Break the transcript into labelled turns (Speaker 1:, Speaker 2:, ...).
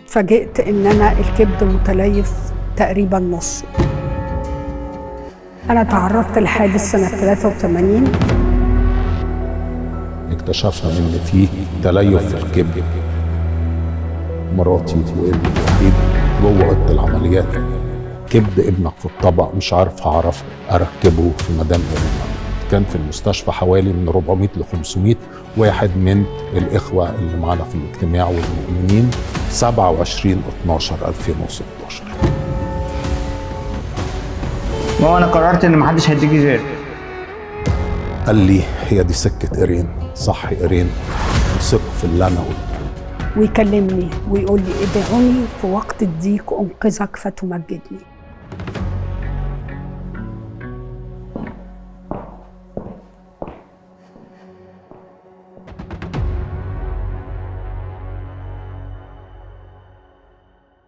Speaker 1: اتفاجئت ان انا الكبد متليف تقريبا نصه. انا تعرضت لحادث سنة 83.
Speaker 2: اكتشفنا ان في تليف في الكبد. مراتي وابني الوحيد جوه اوضة العمليات، كبد ابنك في الطبق، مش عارف هعرف اركبه في مدام ابنك. كان في المستشفى حوالي من 400 ل 500 واحد من الاخوة اللي معانا في الاجتماع والمؤمنين. 27/12/2016.
Speaker 3: ما انا قررت ان محدش هيديكي غير.
Speaker 2: قال لي هي دي سكة إيرين، صح إيرين، ثق في اللي انا قلته.
Speaker 1: ويكلمني ويقول لي ادعوني في وقت الضيق انقذك فتمجدني.